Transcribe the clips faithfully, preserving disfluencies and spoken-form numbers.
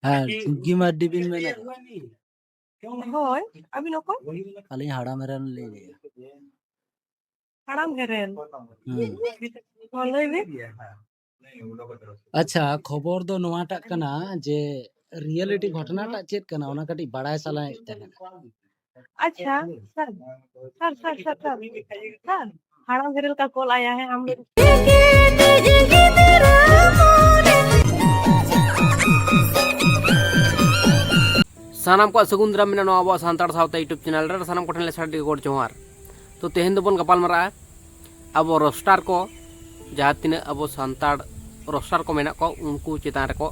ᱦᱮᱸ, ᱰᱤᱜᱜᱤ ᱢᱟᱨᱰᱤ ᱵᱤᱱ ᱢᱮᱱᱮᱫ? ᱦᱳᱭ, ᱟᱹᱵᱤᱱ ᱚᱠᱚᱭ? ᱟᱹᱞᱤᱧ ᱦᱟᱲᱟᱢ ᱨᱮᱱ ᱞᱤᱧ ᱞᱟᱹᱭᱮᱫᱼᱟ᱾ ᱦᱟᱲᱟᱢ ᱜᱮᱨᱮᱞ᱾ ᱦᱩᱸ᱾ ᱢᱟ ᱞᱟᱹᱭ ᱵᱤᱱ᱾ ᱟᱪᱪᱷᱟ, ᱠᱷᱚᱵᱚᱨ ᱫᱚ ᱱᱚᱣᱟᱴᱟᱜ ᱠᱟᱱᱟ ᱡᱮ reality ᱜᱷᱚᱴᱚᱱᱟᱴᱟᱜ ᱪᱮᱫ ᱠᱟᱱᱟ, ᱚᱱᱟ ᱠᱟᱹᱴᱤᱡ ᱵᱟᱲᱟᱭ ᱥᱟᱱᱟᱭᱮᱫ ᱛᱟᱦᱮᱸᱱᱟ᱾ ᱟᱪᱪᱷᱟ, ᱥᱟᱨ, ᱥᱟᱨ, ᱥᱟᱨ, ᱥᱟᱨ, ᱥᱟᱨ, ᱥᱟᱨ, ᱦᱟᱲᱟᱢ ᱜᱮᱨᱮᱞ ᱠᱟ ᱠᱚᱞ ᱟᱭᱟ ᱦᱮᱸ, ᱟᱢ ᱫᱚ᱾ ᱥᱟᱱᱟᱢ ᱠᱚᱣᱟᱜ ᱥᱟᱹᱜᱩᱱ ᱫᱟᱨᱟᱢ ᱢᱮᱱᱟᱜᱼᱟ ᱱᱚᱣᱟ ᱟᱵᱚᱣᱟᱜ ᱥᱟᱱᱛᱟᱲ ᱥᱟᱶᱛᱟ YouTube ᱪᱮᱱᱮᱞ ᱨᱮ᱾ ᱥᱟᱱᱟᱢ ᱠᱚᱴᱷᱮᱱ ᱞᱮ ᱥᱟᱹᱨᱫᱤ ᱜᱚᱰ ᱡᱚᱦᱟᱨ᱾ ᱛᱚ, ᱛᱮᱦᱮᱧ ᱫᱚᱵᱚᱱ ᱜᱟᱯᱟᱞ ᱢᱟᱨᱟᱜᱼᱟ ᱟᱵᱚ ᱨᱳᱥᱴᱟᱨ ᱠᱚ, ᱡᱟᱦᱟᱸ ᱛᱤᱱᱟᱹᱜ ᱟᱵᱚ ᱥᱟᱱᱛᱟᱲ ᱨᱳᱥᱴᱟᱨ ᱠᱚ ᱢᱮᱱᱟᱜ ᱠᱚᱣᱟ, ᱩᱱᱠᱩ ᱪᱮᱛᱟᱱ ᱨᱮᱠᱚ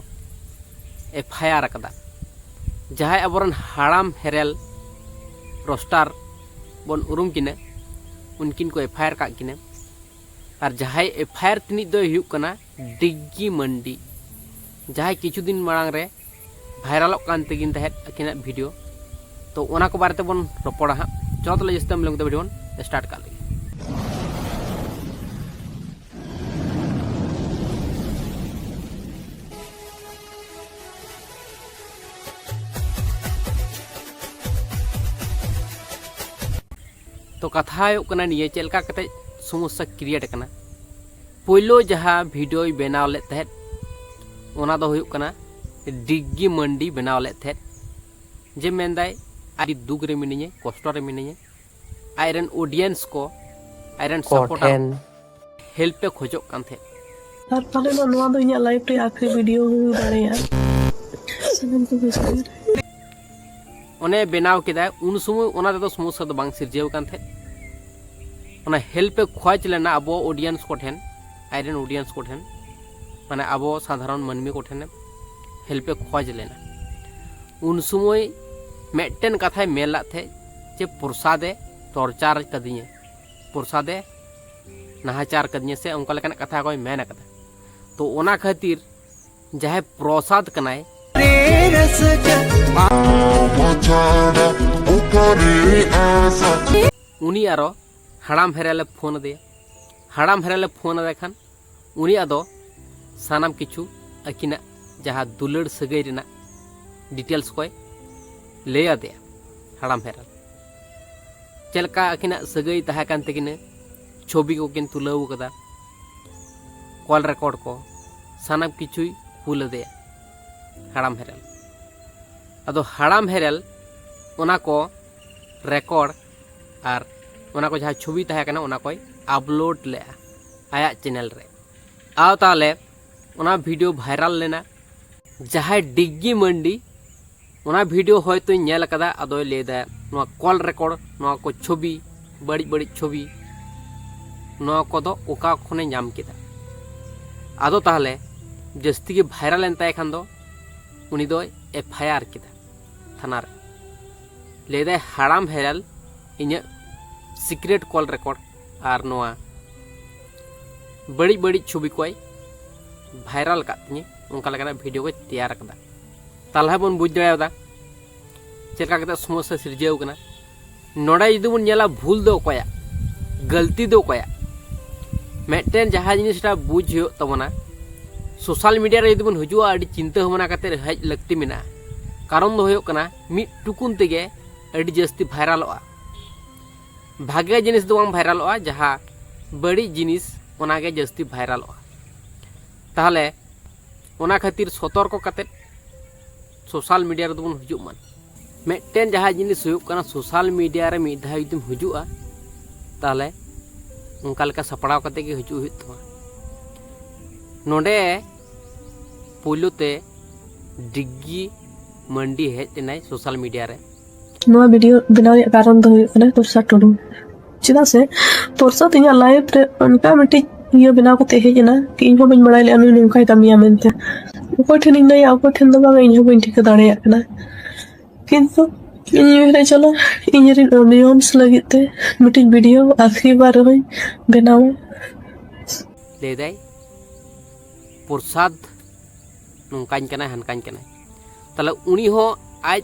ᱮᱯᱷ ᱟᱭ ᱟᱨ ᱟᱠᱟᱫᱟ᱾ ᱡᱟᱦᱟᱸᱭ ᱟᱵᱚᱨᱮᱱ ᱦᱟᱲᱟᱢ ᱦᱮᱨᱮᱞ ᱨᱳᱥᱴᱟᱨ ᱵᱚᱱ ᱩᱨᱩᱢ ᱠᱤᱱᱟᱹ, ᱩᱱᱠᱤᱱ ᱠᱚ ᱮᱯᱷ ᱟᱭ ᱟᱨ ᱟᱠᱟᱫ ᱠᱤᱱᱟᱹ᱾ ᱟᱨ ᱡᱟᱦᱟᱸᱭ ᱮᱯᱷ ᱟᱭ ᱟᱨ ᱛᱤᱱᱤᱡ ᱫᱚᱭ ᱦᱩᱭᱩᱜ ᱠᱟᱱᱟ ᱰᱤᱜᱜᱤ ᱢᱟᱱᱰᱤ, ᱡᱟᱦᱟᱸᱭ ᱠᱤᱪᱷᱩ ᱫᱤᱱ ᱢᱟᱲᱟᱝ ᱨᱮ ᱵᱷᱟᱭᱨᱟᱞᱚᱜ ᱠᱟᱱ ᱛᱟᱹᱠᱤᱱ ᱛᱟᱦᱮᱸᱫ ᱟᱹᱠᱤᱱᱟᱜ ᱵᱷᱤᱰᱤᱭᱳ᱾ ᱛᱚ, ᱚᱱᱟ ᱠᱚ ᱵᱟᱨᱮ ᱛᱮᱵᱚᱱ ᱨᱚᱯᱚᱲᱟ ᱦᱟᱸᱜ᱾ ᱪᱚ ᱛᱟᱦᱞᱮ ᱡᱟᱹᱥᱛᱤ ᱵᱟᱝ ᱞᱟᱹᱭ ᱠᱟᱛᱮ ᱵᱷᱤᱰᱤᱭᱳ ᱵᱚᱱ ᱥᱴᱟᱨᱴ ᱠᱟᱜ ᱞᱮᱜᱮ᱾ ᱛᱚ, ᱠᱟᱛᱷᱟ ᱦᱩᱭᱩᱜ ᱠᱟᱱᱟ ᱱᱤᱭᱟᱹ ᱪᱮᱫ ᱞᱮᱠᱟ ᱠᱟᱛᱮ ᱥᱚᱢᱚᱥᱥᱟ ᱠᱨᱤᱭᱮᱴ ᱟᱠᱟᱱᱟ᱾ ᱯᱳᱭᱞᱳ ᱡᱟᱦᱟᱸ ᱵᱷᱤᱰᱤᱭᱳᱭ ᱵᱮᱱᱟᱣ ᱞᱮᱫ ᱛᱟᱦᱮᱸᱫ, ᱚᱱᱟ ᱫᱚ ᱦᱩᱭᱩᱜ ᱠᱟᱱᱟ ᱰᱤᱜᱜᱤ ᱢᱟᱱᱰᱤ ᱵᱮᱱᱟᱣ ᱞᱮᱫ ᱛᱟᱦᱮᱸᱫ, ᱡᱮ ᱢᱮᱱᱫᱟᱭ, "ᱟᱹᱰᱤ ᱫᱩᱠ ᱨᱮ ᱢᱤᱱᱟᱹᱧᱟ, ᱠᱚᱥᱴᱚ ᱨᱮ ᱢᱤᱱᱟᱹᱧᱟ, ᱟᱡᱨᱮᱱ ᱚᱰᱤᱭᱮᱱᱥ ᱠᱚ, ᱟᱡᱨᱮᱱ ᱠᱚ ᱥᱟᱯᱳᱨᱴᱟᱨ ᱴᱷᱮᱱ ᱦᱮᱞᱯ ᱮ ᱠᱷᱚᱡᱚᱜ ᱠᱟᱱ ᱛᱟᱦᱮᱸᱫ᱾" ᱟᱨ ᱯᱟᱞᱮᱱ ᱱᱚᱣᱟ ᱫᱚ ᱤᱧᱟᱹᱜ ᱞᱟᱭᱤᱯᱷ ᱨᱮ ᱟᱹᱠᱷᱤᱨ ᱵᱷᱤᱰᱤᱭᱳ ᱦᱩᱭ ᱫᱟᱲᱮᱭᱟᱜᱼᱟ᱾ ᱥᱟᱱᱟᱢ ᱠᱚ ᱵᱩᱡᱷᱟᱹᱣ ᱫᱟᱲᱮᱭᱟᱜᱼᱟ᱾ ᱚᱱᱮ ᱵᱮᱱᱟᱣ ᱠᱮᱫᱟᱭ, ᱩᱱ ᱥᱚᱢᱚᱭ ᱚᱱᱟ ᱛᱮᱫᱚ ᱥᱚᱢᱚᱥᱥᱟ ᱫᱚ ᱵᱟᱝ ᱥᱤᱨᱡᱟᱹᱣ ᱠᱟᱱ ᱛᱟᱦᱮᱸᱫ᱾ ᱚᱱᱟ ᱦᱮᱞᱯ ᱮ ᱠᱷᱚᱡᱽ ᱞᱮᱱᱟ ᱟᱵᱚ ᱚᱰᱤᱭᱮᱱᱥ ᱠᱚᱴᱷᱮᱱ, ᱟᱡᱨᱮᱱ ᱚᱰᱤᱭᱮᱱᱥ ᱠᱚᱴᱷᱮᱱ, ᱢᱟᱱᱮ ᱟᱵᱚ ᱥᱟᱫᱷᱟᱨᱚᱱ ᱢᱟᱹᱱᱢᱤ ᱠᱚᱴᱷᱮᱱ ᱦᱮᱞᱯ ᱮ ᱠᱷᱚᱡᱽ ᱞᱮᱱᱟ᱾ ᱩᱱ ᱥᱚᱢᱚᱭ ᱢᱤᱫᱴᱮᱱ ᱠᱟᱛᱷᱟᱭ ᱢᱮᱱ ᱞᱮᱫ ᱛᱟᱦᱮᱸᱫ ᱡᱮ, "ᱯᱨᱚᱥᱟᱫᱮ ᱴᱚᱨᱪᱟᱨ ᱠᱟᱫᱤᱧᱟ, ᱯᱨᱚᱥᱟᱫᱮ ᱱᱟᱦᱟᱪᱟᱨ ᱠᱟᱫᱤᱧᱟ", ᱥᱮ ᱚᱱᱠᱟ ᱞᱮᱠᱟᱱᱟᱜ ᱠᱟᱛᱷᱟ ᱠᱚᱭ ᱢᱮᱱ ᱟᱠᱟᱫᱟ᱾ ᱛᱚ, ᱚᱱᱟ ᱠᱷᱟᱹᱛᱤᱨ ᱡᱟᱦᱟᱸᱭ ᱯᱨᱚᱥᱟᱫ ᱠᱟᱱᱟᱭ, ᱩᱱᱤ ᱟᱨᱚ ᱦᱟᱲᱟᱢ ᱦᱮᱨᱮᱞᱮ ᱯᱷᱳᱱ ᱟᱫᱮᱭᱟ᱾ ᱦᱟᱲᱟᱢ ᱦᱮᱨᱮᱞᱮ ᱯᱷᱳᱱ ᱟᱫᱮ ᱠᱷᱟᱱ, ᱩᱱᱤ ᱟᱫᱚ ᱥᱟᱱᱟᱢ ᱠᱤᱪᱷᱩ ᱟᱹᱠᱤᱱᱟᱜ ᱡᱟᱦᱟᱸ ᱫᱩᱞᱟᱹᱲ ᱥᱟᱹᱜᱟᱹᱭ ᱨᱮᱱᱟᱜ ᱰᱤᱴᱮᱞᱥ ᱠᱚᱭ ᱞᱟᱹᱭ ᱟᱫᱮᱭᱟ ᱦᱟᱲᱟᱢ ᱦᱮᱨᱮᱞ᱾ ᱪᱮᱫ ᱞᱮᱠᱟ ᱟᱹᱠᱤᱱᱟᱜ ᱥᱟᱹᱜᱟᱹᱭ ᱛᱟᱦᱮᱸ ᱠᱟᱱ ᱛᱟᱹᱠᱤᱱᱟ, ᱪᱷᱚᱵᱤ ᱠᱚᱠᱤᱱ ᱛᱩᱞᱟᱹᱣ ᱟᱠᱟᱫᱟ, ᱠᱚᱞ ᱨᱮᱠᱚᱨᱰ ᱠᱚ, ᱥᱟᱱᱟᱢ ᱠᱤᱪᱷᱩᱭ ᱠᱩᱞ ᱟᱫᱮᱭᱟ ᱦᱟᱲᱟᱢ ᱦᱮᱨᱮᱞ᱾ ᱟᱫᱚ ᱦᱟᱲᱟᱢ ᱦᱮᱨᱮᱞ ᱚᱱᱟ ᱠᱚ ᱨᱮᱠᱚᱨᱰ ᱟᱨ ᱚᱱᱟ ᱠᱚ ᱡᱟᱦᱟᱸ ᱪᱷᱚᱵᱤ ᱛᱟᱦᱮᱸ ᱠᱟᱱᱟ, ᱚᱱᱟ ᱠᱚᱭ ᱟᱯᱞᱳᱰ ᱞᱮᱫᱼᱟ ᱟᱭᱟᱜ ᱪᱮᱱᱮᱞ ᱨᱮ᱾ ᱟᱨ ᱛᱟᱦᱚᱞᱮ ᱚᱱᱟ ᱵᱷᱤᱰᱤᱭᱳ ᱵᱷᱟᱭᱨᱟᱞ ᱞᱮᱱᱟ᱾ ᱡᱟᱦᱟᱸᱭ ᱰᱤᱜᱽᱜᱤ ᱢᱟᱱᱰᱤ ᱚᱱᱟ ᱵᱷᱤᱰᱤᱭᱳ ᱦᱚᱭᱛᱳᱭ ᱧᱮᱞ ᱟᱠᱟᱫᱟ, ᱟᱫᱚᱭ ᱞᱟᱹᱭᱫᱟ, "ᱱᱚᱣᱟ ᱠᱚᱞ ᱨᱮᱠᱚᱨᱰ, ᱱᱚᱣᱟ ᱠᱚ ᱪᱷᱚᱵᱤ, ᱵᱟᱹᱲᱤᱡ ᱵᱟᱹᱲᱤᱡ ᱪᱷᱚᱵᱤ, ᱱᱚᱣᱟ ᱠᱚᱫᱚ ᱚᱠᱟ ᱠᱷᱚᱱᱮ ᱧᱟᱢ ᱠᱮᱫᱟ?" ᱟᱫᱚ ᱛᱟᱦᱚᱞᱮ ᱡᱟᱹᱥᱛᱤ ᱜᱮ ᱵᱷᱟᱭᱨᱟᱞ ᱮᱱ ᱛᱟᱭ ᱠᱷᱟᱱ ᱫᱚ ᱩᱱᱤ ᱫᱚᱭ ᱮᱯᱷ ᱟᱭ ᱟᱨ ᱠᱮᱫᱟ ᱛᱷᱟᱱᱟ ᱨᱮ᱾ ᱞᱟᱹᱭᱫᱟᱭ, "ᱦᱟᱲᱟᱢ ᱦᱮᱨᱮᱞ ᱤᱧᱟᱹᱜ ᱥᱤᱠᱨᱮᱴ ᱠᱚᱞ ᱨᱮᱠᱚᱨᱰ ᱟᱨ ᱱᱚᱣᱟ ᱵᱟᱹᱲᱤᱡ ᱵᱟᱹᱲᱤᱡ ᱪᱷᱚᱵᱤ ᱠᱚᱭ ᱵᱷᱟᱭᱨᱟᱞ ᱟᱠᱟᱫ ᱛᱤᱧᱟᱹ, ᱚᱱᱠᱟ ᱞᱮᱠᱟᱱᱟᱜ ᱵᱷᱤᱰᱤᱭᱳ ᱠᱚᱭ ᱛᱮᱭᱟᱨ ᱟᱠᱟᱫᱟ᱾" ᱛᱟᱦᱚᱞᱮ ᱵᱚᱱ ᱵᱩᱡᱽ ᱫᱟᱲᱮᱭᱟᱫᱟ ᱪᱮᱫ ᱞᱮᱠᱟ ᱠᱟᱛᱮ ᱥᱚᱢᱚᱥᱥᱟ ᱥᱤᱨᱡᱟᱹᱣ ᱠᱟᱱᱟ᱾ ᱱᱚᱰᱮ ᱡᱩᱫᱤ ᱵᱚᱱ ᱧᱮᱞᱟ, ᱵᱷᱩᱞ ᱫᱚ ᱚᱠᱚᱭᱟᱜ, ᱜᱟᱹᱞᱛᱤ ᱫᱚ ᱚᱠᱚᱭᱟᱜ? ᱢᱤᱫᱴᱮᱱ ᱡᱟᱦᱟᱸ ᱡᱤᱱᱤᱥᱴᱟ ᱵᱩᱡᱽ ᱦᱩᱭᱩᱜ ᱛᱟᱵᱚᱱᱟ, ᱥᱳᱥᱟᱞ ᱢᱤᱰᱤᱭᱟ ᱨᱮ ᱡᱩᱫᱤ ᱵᱚᱱ ᱦᱤᱡᱩᱜᱼᱟ, ᱟᱹᱰᱤ ᱪᱤᱱᱛᱟᱹ ᱵᱷᱟᱵᱽᱱᱟ ᱠᱟᱛᱮ ᱦᱮᱡ ᱞᱟᱹᱠᱛᱤ ᱢᱮᱱᱟᱜᱼᱟ᱾ ᱠᱟᱨᱚᱱ ᱫᱚ ᱦᱩᱭᱩᱜ ᱠᱟᱱᱟ, ᱢᱤᱫ ᱴᱩᱠᱩᱱ ᱛᱮᱜᱮ ᱟᱹᱰᱤ ᱡᱟᱹᱥᱛᱤ ᱵᱷᱟᱭᱨᱟᱞᱚᱜᱼᱟ᱾ ᱵᱷᱟᱜᱮ ᱡᱤᱱᱤᱥ ᱫᱚ ᱵᱟᱝ ᱵᱷᱟᱭᱨᱟᱞᱚᱜᱼᱟ, ᱡᱟᱦᱟᱸ ᱵᱟᱹᱲᱤᱡ ᱡᱤᱱᱤᱥ, ᱚᱱᱟᱜᱮ ᱡᱟᱹᱥᱛᱤ ᱵᱷᱟᱭᱨᱟᱞᱚᱜᱼᱟ᱾ ᱛᱟᱦᱚᱞᱮ ᱚᱱᱟ ᱠᱷᱟᱹᱛᱤᱨ ᱥᱚᱛᱚᱨᱠᱚ ᱠᱟᱛᱮ ᱥᱳᱥᱟᱞ ᱢᱤᱰᱤᱭᱟ ᱨᱮᱫᱚ ᱵᱚᱱ ᱦᱤᱡᱩᱜ ᱢᱟ᱾ ᱢᱤᱫᱴᱮᱱ ᱡᱟᱦᱟᱸ ᱡᱤᱱᱤᱥ ᱦᱩᱭᱩᱜ ᱠᱟᱱᱟ, ᱥᱳᱥᱟᱞ ᱢᱤᱰᱤᱭᱟ ᱨᱮ ᱢᱤᱫ ᱫᱷᱟᱣ ᱡᱩᱫᱤᱢ ᱦᱤᱡᱩᱜᱼᱟ, ᱛᱟᱦᱚᱞᱮ ᱚᱱᱠᱟ ᱞᱮᱠᱟ ᱥᱟᱯᱲᱟᱣ ᱠᱟᱛᱮ ᱜᱮ ᱦᱤᱡᱩᱜ ᱦᱩᱭᱩᱜ ᱛᱟᱢᱟ᱾ ᱱᱚᱰᱮ ᱯᱳᱭᱞᱳ ᱛᱮ ᱰᱤᱜᱽᱜᱤ ᱢᱟᱱᱰᱤ ᱦᱮᱡ ᱞᱮᱱᱟᱭ ᱥᱳᱥᱟᱞ ᱢᱤᱰᱤᱭᱟ ᱨᱮ᱾ ᱱᱚᱣᱟ ᱵᱷᱤᱰᱤᱭᱳ ᱵᱮᱱᱟᱣ ᱨᱮᱭᱟᱜ ᱠᱟᱨᱚᱱ ᱫᱚ ᱦᱩᱭᱩᱜ ᱠᱟᱱᱟ ᱯᱨᱚᱥᱟᱫᱽ ᱴᱩᱰᱩ᱾ ᱪᱮᱫᱟᱜ ᱥᱮ ᱯᱨᱚᱥᱟᱫᱽ ᱤᱧᱟᱹᱜ ᱞᱟᱭᱤᱯᱷ ᱨᱮ ᱚᱱᱠᱟ ᱢᱤᱫᱴᱤᱡ ᱤᱭᱟᱹ ᱵᱮᱱᱟᱣ ᱠᱟᱛᱮ ᱦᱮᱡ ᱮᱱᱟ ᱠᱤ ᱤᱧ ᱦᱚᱸ ᱵᱟᱹᱧ ᱵᱟᱲᱟᱭ ᱞᱮᱫᱼᱟ ᱱᱩᱭ ᱱᱚᱝᱠᱟᱭ ᱠᱟᱹᱢᱤᱭᱟ ᱢᱮᱱᱛᱮ᱾ ᱚᱠᱚᱭ ᱴᱷᱮᱱ ᱤᱧ ᱞᱟᱹᱭᱟ, ᱚᱠᱚᱭ ᱴᱷᱮᱱ ᱫᱚ ᱵᱟᱝ, ᱤᱧ ᱦᱚᱸ ᱵᱟᱹᱧ ᱴᱷᱤᱠᱟᱹ ᱫᱟᱲᱮᱭᱟᱜ ᱠᱟᱱᱟ᱾ ᱠᱤᱱᱛᱩ ᱤᱧ ᱩᱭᱦᱟᱹᱨᱟ, ᱪᱚᱞᱚ ᱤᱧ ᱨᱮᱱ ᱚᱰᱤᱭᱮᱱᱥ ᱞᱟᱹᱜᱤᱫ ᱛᱮ ᱢᱤᱫᱴᱤᱡ ᱵᱷᱤᱰᱤᱭᱳ ᱟᱹᱠᱷᱤᱨ ᱵᱟᱨ ᱨᱮᱦᱚᱸᱧ ᱵᱮᱱᱟᱣᱟ᱾ ᱞᱟᱹᱭᱫᱟᱭ ᱯᱨᱚᱥᱟᱫᱽ ᱱᱚᱝᱠᱟᱧ ᱠᱟᱱᱟᱭ, ᱦᱟᱱᱠᱟᱧ ᱠᱟᱱᱟᱭ᱾ ᱛᱟᱦᱞᱮ ᱩᱱᱤ ᱦᱚᱸ ᱟᱡ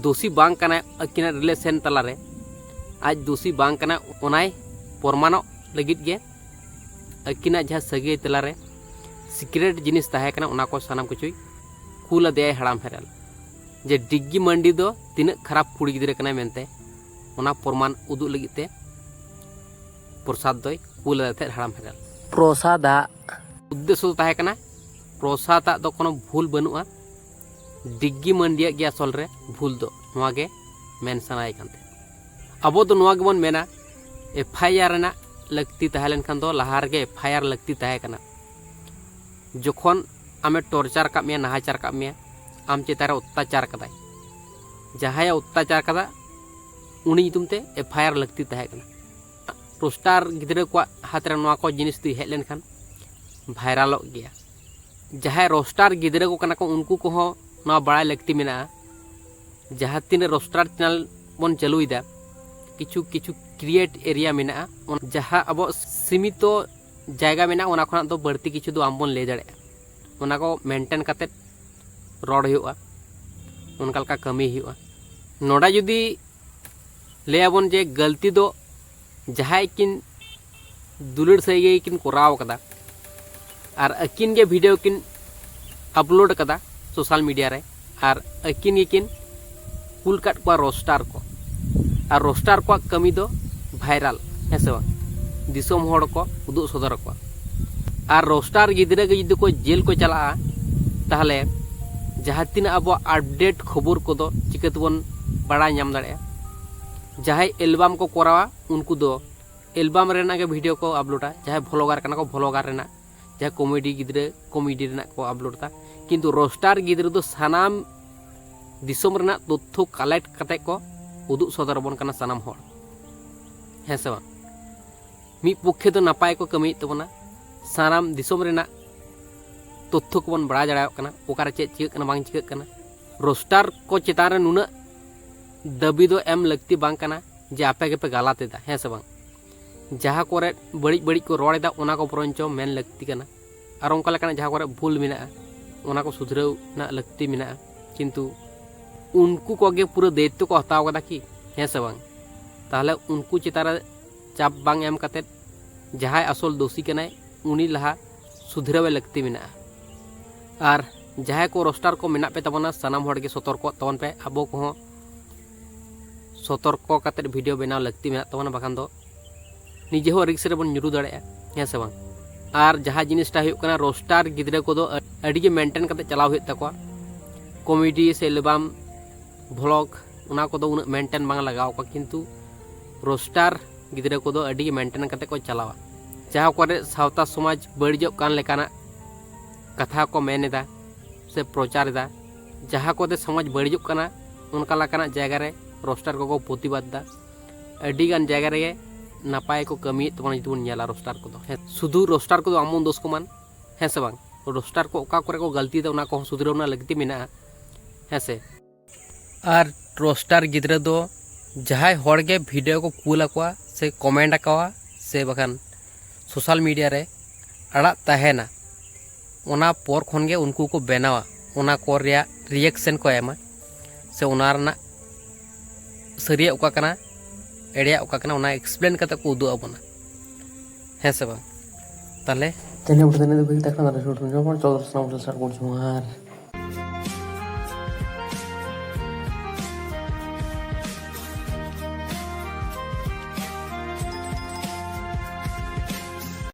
ᱫᱳᱥᱤ ᱵᱟᱝ ᱠᱟᱱᱟᱭ ᱟᱹᱠᱤᱱᱟᱜ ᱨᱤᱞᱮᱥᱚᱱ ᱛᱟᱞᱟᱨᱮ, ᱟᱡ ᱫᱳᱥᱤ ᱵᱟᱝ ᱠᱟᱱᱟᱭ, ᱚᱱᱟᱭ ᱯᱨᱚᱢᱟᱱᱚᱜ ᱞᱟᱹᱜᱤᱫ ᱜᱮ ᱟᱹᱠᱤᱱᱟᱜ ᱡᱟᱦᱟᱸ ᱥᱟᱹᱜᱟᱹᱭ ᱛᱟᱞᱟᱨᱮ ᱥᱤᱠᱨᱮᱴ ᱡᱤᱱᱤᱥ ᱛᱟᱦᱮᱸ ᱠᱟᱱᱟ, ᱚᱱᱟ ᱠᱚ ᱥᱟᱱᱟᱢ ᱠᱤᱪᱷᱩᱭ ᱠᱩᱞ ᱟᱫᱮᱭᱟᱭ ᱦᱟᱲᱟᱢ ᱦᱮᱨᱮᱞ, ᱡᱮ ᱰᱤᱜᱽᱜᱤ ᱢᱟᱱᱰᱤ ᱫᱚ ᱛᱤᱱᱟᱹᱜ ᱠᱷᱟᱨᱟᱯ ᱠᱩᱲᱤ ᱜᱤᱫᱽᱨᱟᱹ ᱠᱟᱱᱟᱭ ᱢᱮᱱᱛᱮ, ᱚᱱᱟ ᱯᱨᱚᱢᱟᱱ ᱩᱫᱩᱜ ᱞᱟᱹᱜᱤᱫ ᱛᱮ ᱯᱨᱚᱥᱟᱫᱽ ᱫᱚᱭ ᱠᱩᱞ ᱟᱫᱮ ᱛᱟᱦᱮᱸᱫ ᱦᱟᱲᱟᱢ ᱦᱮᱨᱮᱞ᱾ ᱯᱨᱚᱥᱟᱫᱟᱜ ᱩᱫᱽᱫᱮᱥᱥᱚ ᱫᱚ ᱛᱟᱦᱮᱸ ᱠᱟᱱᱟ, ᱯᱨᱚᱥᱟᱫᱟᱜ ᱫᱚ ᱠᱳᱱᱳ ᱵᱷᱩᱞ ᱵᱟᱹᱱᱩᱜᱼᱟ, ᱰᱤᱜᱽᱜᱤ ᱢᱟᱱᱰᱤᱭᱟᱜ ᱜᱮ ᱟᱥᱚᱞ ᱨᱮ ᱵᱷᱩᱞ ᱫᱚ, ᱱᱚᱣᱟ ᱜᱮ ᱢᱮᱱ ᱥᱟᱱᱟᱭᱮ ᱠᱟᱱ ᱛᱟᱦᱮᱸᱫ᱾ ᱟᱵᱚ ᱫᱚ ᱱᱚᱣᱟ ᱜᱮᱵᱚᱱ ᱢᱮᱱᱟ, ᱮᱯᱷ ᱟᱭ ᱟᱨ ᱨᱮᱱᱟᱜ ᱞᱟᱹᱠᱛᱤ ᱛᱟᱦᱮᱸ ᱞᱮᱱᱠᱷᱟᱱ ᱫᱚ ᱞᱟᱦᱟ ᱨᱮᱜᱮ ᱮᱯᱷ ᱟᱭ ᱟᱨ ᱞᱟᱹᱠᱛᱤ ᱛᱟᱦᱮᱸ ᱠᱟᱱᱟ᱾ ᱡᱚᱠᱷᱚᱱ ᱟᱢᱮ ᱴᱚᱨᱪᱟᱨ ᱟᱠᱟᱫ ᱢᱮᱭᱟ, ᱱᱟᱦᱟᱪᱟᱨ ᱟᱠᱟᱫ ᱢᱮᱭᱟ, ᱟᱢ ᱪᱮᱛᱟᱱ ᱨᱮ ᱚᱛᱛᱟᱪᱟᱨ ᱠᱟᱫᱟᱭ, ᱡᱟᱦᱟᱸᱭᱮ ᱚᱛᱛᱟᱪᱟᱨ ᱠᱟᱫᱟ ᱩᱱᱤ ᱧᱩᱛᱩᱢ ᱛᱮ ᱮᱯᱷ ᱟᱭ ᱟᱨ ᱞᱟᱹᱠᱛᱤ ᱛᱟᱦᱮᱸ ᱠᱟᱱᱟ᱾ ᱨᱳᱥᱴᱟᱨ ᱜᱤᱫᱽᱨᱟᱹ ᱠᱚᱣᱟᱜ ᱦᱟᱛ ᱨᱮ ᱱᱚᱣᱟ ᱠᱚ ᱡᱤᱱᱤᱥ ᱫᱚ ᱦᱮᱡ ᱞᱮᱱᱠᱷᱟᱱ ᱵᱷᱟᱭᱨᱟᱞᱚᱜ ᱜᱮᱭᱟ᱾ ᱡᱟᱦᱟᱸᱭ ᱨᱳᱥᱴᱟᱨ ᱜᱤᱫᱽᱨᱟᱹ ᱠᱚ ᱠᱟᱱᱟ ᱠᱚ, ᱩᱱᱠᱩ ᱠᱚᱦᱚᱸ ᱱᱚᱣᱟ ᱵᱟᱲᱟᱭ ᱞᱟᱹᱠᱛᱤ ᱢᱮᱱᱟᱜᱼᱟ᱾ ᱡᱟᱦᱟᱸ ᱛᱤᱱᱟᱹᱜ ᱨᱳᱥᱴᱟᱨ ᱪᱮᱱᱮᱞ ᱵᱚᱱ ᱪᱟᱹᱞᱩᱭᱮᱫᱟ, ᱠᱤᱪᱷᱩ ᱠᱤᱪᱷᱩ ᱠᱨᱤᱭᱮᱴ ᱮᱨᱤᱭᱟ ᱢᱮᱱᱟᱜᱼᱟ, ᱚᱱ- ᱡᱟᱦᱟᱸ ᱟᱵᱚ ᱥᱤᱢᱤᱛᱚ ᱡᱟᱭᱜᱟ ᱢᱮᱱᱟᱜᱼᱟ, ᱚᱱᱟ ᱠᱷᱚᱱᱟᱜ ᱫᱚ ᱵᱟᱹᱲᱛᱤ ᱠᱤᱪᱷᱩ ᱫᱚ ᱟᱢ ᱵᱚᱱ ᱞᱟᱹᱭ ᱫᱟᱲᱮᱭᱟᱜᱼᱟ᱾ ᱚᱱᱟ ᱠᱚ ᱢᱮᱱᱴᱮᱱ ᱠᱟᱛᱮᱫ ᱨᱚᱲ ᱦᱩᱭᱩᱜᱼᱟ, ᱚᱱᱠᱟ ᱞᱮᱠᱟ ᱠᱟᱹᱢᱤ ᱦᱩᱭᱩᱜᱼᱟ᱾ ᱱᱚᱰᱮ ᱡᱩᱫᱤ ᱞᱟᱹᱭᱟᱵᱚᱱ ᱡᱮ ᱜᱟᱹᱞᱛᱤ ᱫᱚ ᱡᱟᱦᱟᱸᱭ ᱠᱤᱱ ᱫᱩᱞᱟᱹᱲ ᱥᱟᱹᱜᱟᱹᱭ ᱠᱤᱱ ᱠᱚᱨᱟᱣ ᱠᱟᱫᱟ, ᱟᱨ ᱟᱹᱠᱤᱱ ᱜᱮ ᱵᱷᱤᱰᱤᱭᱳ ᱠᱤᱱ ᱟᱯᱞᱳᱰ ᱠᱟᱫᱟ ᱥᱳᱥᱟᱞ ᱢᱤᱰᱤᱭᱟ ᱨᱮ, ᱟᱨ ᱟᱹᱠᱤᱱ ᱜᱮᱠᱤᱱ ᱠᱩᱞ ᱠᱟᱫ ᱠᱚᱣᱟ ᱨᱳᱥᱴᱟᱨ ᱠᱚ, ᱟᱨ ᱨᱳᱥᱴᱟᱨ ᱠᱚᱣᱟᱜ ᱠᱟᱹᱢᱤ ᱫᱚ ᱵᱷᱟᱭᱨᱟᱞ, ᱦᱮᱸ ᱥᱮ ᱵᱟᱝ, ᱫᱤᱥᱚᱢ ᱦᱚᱲ ᱠᱚ ᱩᱫᱩᱜ ᱥᱚᱫᱚᱨ ᱟᱠᱚᱣᱟ᱾ ᱟᱨ ᱨᱳᱥᱴᱟᱨ ᱜᱤᱫᱽᱨᱟᱹ ᱜᱮ ᱡᱩᱫᱤ ᱠᱚ ᱡᱮᱞ ᱠᱚ ᱪᱟᱞᱟᱜᱼᱟ, ᱛᱟᱦᱚᱞᱮ ᱡᱟᱦᱟᱸ ᱛᱤᱱᱟᱹᱜ ᱟᱵᱚᱣᱟᱜ ᱟᱯᱰᱮᱴ ᱠᱷᱚᱵᱚᱨ ᱠᱚᱫᱚ ᱪᱤᱠᱟᱹ ᱛᱮᱵᱚᱱ ᱵᱟᱲᱟᱭ ᱧᱟᱢ ᱫᱟᱲᱮᱭᱟᱜᱼᱟ? ᱡᱟᱦᱟᱸᱭ ᱮᱞᱵᱟᱢ ᱠᱚ ᱠᱚᱨᱟᱣᱟ, ᱩᱱᱠᱩ ᱫᱚ ᱮᱞᱵᱟᱢ ᱨᱮᱱᱟᱜ ᱜᱮ ᱵᱷᱤᱰᱤᱭᱳ ᱠᱚ ᱟᱯᱞᱳᱰᱟ, ᱡᱟᱦᱟᱸᱭ ᱵᱷᱞᱚᱜᱟᱨ ᱠᱟᱱᱟ ᱠᱚ, ᱵᱷᱞᱚᱜᱟᱨ ᱨᱮᱱᱟᱜ, ᱡᱟᱦᱟᱸᱭ ᱠᱚᱢᱮᱰᱤ ᱜᱤᱫᱽᱨᱟᱹ, ᱠᱚᱢᱮᱰᱤ ᱨᱮᱱᱟᱜ ᱠᱚ ᱟᱯᱞᱳᱰ ᱮᱫᱟ᱾ ᱠᱤᱱᱛᱩ ᱨᱳᱥᱴᱟᱨ ᱜᱤᱫᱽᱨᱟᱹ ᱫᱚ ᱥᱟᱱᱟᱢ ᱫᱤᱥᱚᱢ ᱨᱮᱱᱟᱜ ᱛᱚᱛᱛᱷᱚ ᱠᱟᱞᱮᱠᱴ ᱠᱟᱛᱮ ᱠᱚ ᱩᱫᱩᱜ ᱥᱚᱫᱚᱨ ᱟᱵᱚᱱ ᱠᱟᱱᱟ ᱥᱟᱱᱟᱢ ᱦᱚᱲ, ᱦᱮᱸ ᱥᱮ ᱵᱟᱝ? ᱢᱤᱫ ᱯᱚᱠᱠᱷᱮ ᱫᱚ ᱱᱟᱯᱟᱭ ᱠᱚ ᱠᱟᱹᱢᱤᱭᱮᱫ ᱛᱟᱵᱚᱱᱟ, ᱥᱟᱱᱟᱢ ᱫᱤᱥᱚᱢ ᱨᱮᱱᱟᱜ ᱛᱚᱛᱛᱷᱚ ᱠᱚᱵᱚᱱ ᱵᱟᱲᱟᱭ ᱫᱟᱲᱮᱭᱟᱜ ᱠᱟᱱᱟ, ᱚᱠᱟᱨᱮ ᱪᱮᱫ ᱪᱤᱠᱟᱹᱜ ᱠᱟᱱᱟ ᱵᱟᱝ ᱪᱤᱠᱟᱹᱜ ᱠᱟᱱᱟ᱾ ᱨᱳᱥᱴᱟᱨ ᱠᱚ ᱪᱮᱛᱟᱱ ᱨᱮ ᱱᱩᱱᱟᱹᱜ ᱫᱟᱹᱵᱤ ᱫᱚ ᱮᱢ ᱞᱟᱹᱠᱛᱤ ᱵᱟᱝ ᱠᱟᱱᱟ ᱡᱮ ᱟᱯᱮ ᱜᱮᱯᱮ ᱜᱟᱞᱟᱛ ᱮᱫᱟ, ᱦᱮᱸ ᱥᱮ ᱵᱟᱝ? ᱡᱟᱦᱟᱸ ᱠᱚᱨᱮ ᱵᱟᱹᱲᱤᱡ ᱵᱟᱹᱲᱤᱡ ᱠᱚ ᱨᱚᱲ ᱮᱫᱟ, ᱚᱱᱟ ᱠᱚ ᱵᱚᱨᱚᱱᱪᱚ ᱢᱮᱱ ᱞᱟᱹᱠᱛᱤ ᱠᱟᱱᱟ᱾ ᱟᱨ ᱚᱱᱠᱟ ᱞᱮᱠᱟᱱᱟᱜ ᱡᱟᱦᱟᱸ ᱠᱚᱨᱮ ᱵᱷᱩᱞ ᱢᱮᱱᱟᱜᱼᱟ, ᱚᱱᱟ ᱠᱚ ᱥᱩᱫᱷᱨᱟᱹᱣ ᱨᱮᱱᱟᱜ ᱞᱟᱹᱠᱛᱤ ᱢᱮᱱᱟᱜᱼᱟ᱾ ᱠᱤᱱᱛᱩ ᱩᱱᱠᱩ ᱠᱚᱜᱮ ᱯᱩᱨᱟᱹ ᱫᱟᱭᱤᱛᱛᱚ ᱠᱚ ᱦᱟᱛᱟᱣ ᱠᱟᱫᱟ ᱠᱤ? ᱦᱮᱸ ᱥᱮ ᱵᱟᱝ? ᱛᱟᱦᱚᱞᱮ ᱩᱱᱠᱩ ᱪᱮᱛᱟᱱ ᱨᱮ ᱪᱟᱯ ᱵᱟᱝ ᱮᱢ ᱠᱟᱛᱮᱫ ᱡᱟᱦᱟᱸᱭ ᱟᱥᱚᱞ ᱫᱳᱥᱤ ᱠᱟᱱᱟᱭ ᱩᱱᱤ ᱞᱟᱦᱟ ᱥᱩᱫᱷᱨᱟᱹᱣᱮ ᱞᱟᱹᱠᱛᱤ ᱢᱮᱱᱟᱜᱼᱟ᱾ ᱟᱨ ᱡᱟᱦᱟᱸᱭ ᱠᱚ ᱨᱳᱥᱴᱟᱨ ᱠᱚ ᱢᱮᱱᱟᱜ ᱯᱮ ᱛᱟᱵᱚᱱᱟ, ᱥᱟᱱᱟᱢ ᱦᱚᱲ ᱜᱮ ᱥᱚᱛᱚᱨᱠᱚᱜ ᱛᱟᱵᱚᱱ ᱯᱮ᱾ ᱟᱵᱚ ᱠᱚᱦᱚᱸ ᱥᱚᱛᱚᱨᱠᱚ ᱠᱟᱛᱮᱫ ᱵᱷᱤᱰᱤᱭᱳ ᱵᱮᱱᱟᱣ ᱞᱟᱹᱠᱛᱤ ᱢᱮᱱᱟᱜ ᱛᱟᱵᱚᱱᱟ, ᱵᱟᱠᱷᱟᱱ ᱫᱚ ᱱᱤᱡᱮ ᱦᱚᱸ ᱨᱤᱠᱥ ᱨᱮᱵᱚᱱ ᱧᱩᱨᱩ ᱫᱟᱲᱮᱭᱟᱜᱼᱟ, ᱦᱮᱸ ᱥᱮ ᱵᱟᱝ? ᱟᱨ ᱡᱟᱦᱟᱸ ᱡᱤᱱᱤᱥᱴᱟ ᱦᱩᱭᱩᱜ ᱠᱟᱱᱟ, ᱨᱳᱥᱴᱟᱨ ᱜᱤᱫᱽᱨᱟᱹ ᱠᱚᱫᱚ ᱟᱹᱰᱤ ᱜᱮ ᱢᱮᱱᱴᱮᱱ ᱠᱟᱛᱮ ᱪᱟᱞᱟᱣ ᱦᱩᱭᱩᱜ ᱛᱟᱠᱚᱣᱟ᱾ ᱠᱚᱢᱮᱰᱤ ᱥᱮ ᱮᱞᱵᱟᱢ, ᱵᱷᱞᱚᱜ, ᱚᱱᱟ ᱠᱚᱫᱚ ᱩᱱᱟᱹᱜ ᱢᱮᱱᱴᱮᱱ ᱵᱟᱝ ᱞᱟᱜᱟᱣ ᱠᱚᱣᱟ, ᱠᱤᱱᱛᱩ ᱨᱳᱥᱴᱟᱨ ᱜᱤᱫᱽᱨᱟᱹ ᱠᱚᱫᱚ ᱟᱹᱰᱤ ᱜᱮ ᱢᱮᱱᱴᱮᱱ ᱠᱟᱛᱮ ᱠᱚ ᱪᱟᱞᱟᱣᱟ᱾ ᱡᱟᱦᱟᱸ ᱠᱚᱨᱮ ᱥᱟᱶᱛᱟ ᱥᱚᱢᱟᱡᱽ ᱵᱟᱹᱲᱤᱡᱚᱜ ᱠᱟᱱ ᱞᱮᱠᱟᱱᱟᱜ ᱠᱟᱛᱷᱟ ᱠᱚ ᱢᱮᱱ ᱮᱫᱟ ᱥᱮ ᱯᱨᱚᱪᱟᱨ ᱮᱫᱟ, ᱡᱟᱦᱟᱸ ᱠᱚᱛᱮ ᱥᱚᱢᱟᱡᱽ ᱵᱟᱹᱲᱤᱡᱚᱜ ᱠᱟᱱᱟ, ᱚᱱᱠᱟ ᱞᱮᱠᱟᱱᱟᱜ ᱡᱟᱭᱜᱟ ᱨᱮ ᱨᱳᱥᱴᱟᱨ ᱠᱚᱠᱚ ᱯᱨᱚᱛᱤᱵᱟᱫ ᱮᱫᱟ᱾ ᱟᱹᱰᱤ ᱜᱟᱱ ᱡᱟᱭᱜᱟ ᱨᱮᱜᱮ ᱱᱟᱯᱟᱭ ᱠᱚ ᱠᱟᱹᱢᱤᱭᱮᱫ ᱛᱟᱵᱚᱱᱟ, ᱡᱩᱫᱤ ᱵᱚᱱ ᱧᱮᱞᱟ ᱨᱳᱥᱴᱟᱨ ᱠᱚᱫᱚ᱾ ᱦᱮᱸ, ᱥᱩᱫᱷᱩ ᱨᱳᱥᱴᱟᱨ ᱠᱚᱫᱚ ᱟᱢ ᱵᱚᱱ ᱫᱳᱥ ᱠᱚᱢᱟᱱ, ᱦᱮᱸ ᱥᱮ ᱵᱟᱝ? ᱨᱳᱥᱴᱟᱨ ᱠᱚ ᱚᱠᱟ ᱠᱚᱨᱮ ᱠᱚ ᱜᱟᱹᱞᱛᱤᱭᱮᱫᱟ, ᱚᱱᱟ ᱠᱚᱦᱚᱸ ᱥᱩᱫᱷᱨᱟᱹᱣ ᱨᱮᱱᱟᱜ ᱞᱟᱹᱠᱛᱤ ᱢᱮᱱᱟᱜᱼᱟ, ᱦᱮᱸ ᱥᱮ? ᱟᱨ ᱨᱳᱥᱴᱟᱨ ᱜᱤᱫᱽᱨᱟᱹ ᱫᱚ ᱡᱟᱦᱟᱸᱭ ᱦᱚᱲ ᱜᱮ ᱵᱷᱤᱰᱤᱭᱳ ᱠᱚ ᱠᱩᱞ ᱟᱠᱚᱣᱟ ᱥᱮ ᱠᱚᱢᱮᱱᱴ ᱟᱠᱚᱣᱟ ᱥᱮ ᱵᱟᱠᱷᱟᱱ ᱥᱳᱥᱟᱞ ᱢᱤᱰᱤᱭᱟ ᱨᱮ ᱟᱲᱟᱜ ᱛᱟᱦᱮᱱᱟ, ᱚᱱᱟ ᱯᱚᱨ ᱠᱷᱚᱱ ᱜᱮ ᱩᱱᱠᱩ ᱠᱚ ᱵᱮᱱᱟᱣᱟ, ᱚᱱᱟ ᱠᱚ ᱨᱮᱭᱟᱜ ᱨᱤᱭᱮᱠᱥᱮᱱ ᱠᱚ ᱮᱢᱟ, ᱥᱮ ᱚᱱᱟ ᱨᱮᱱᱟᱜ ᱥᱟᱹᱨᱤᱭᱟᱜ ᱚᱠᱟ ᱠᱟᱱᱟ, ᱮᱲᱮᱭᱟᱜ ᱚᱠᱟ ᱠᱟᱱᱟ, ᱚᱱᱟ ᱮᱠᱥᱯᱞᱮᱱ ᱠᱟᱛᱮ ᱠᱚ ᱩᱫᱩᱜ ᱟᱵᱚᱱᱟ, ᱦᱮᱸ ᱥᱮ ᱵᱟᱝ? ᱛᱟᱦᱞᱮ ᱛᱮᱦᱮᱧ ᱟᱵᱚ ᱫᱚ ᱱᱤᱭᱟᱹ ᱫᱚ ᱵᱷᱤᱞ ᱛᱟᱠᱷᱟᱱ ᱫᱟᱨᱮ ᱥᱩᱨ ᱨᱮ ᱡᱚᱢᱟ, ᱪᱚᱞᱚ ᱥᱟᱱᱟᱢ ᱠᱚ ᱥᱟᱨ ᱠᱚ ᱡᱚᱦᱟᱨ᱾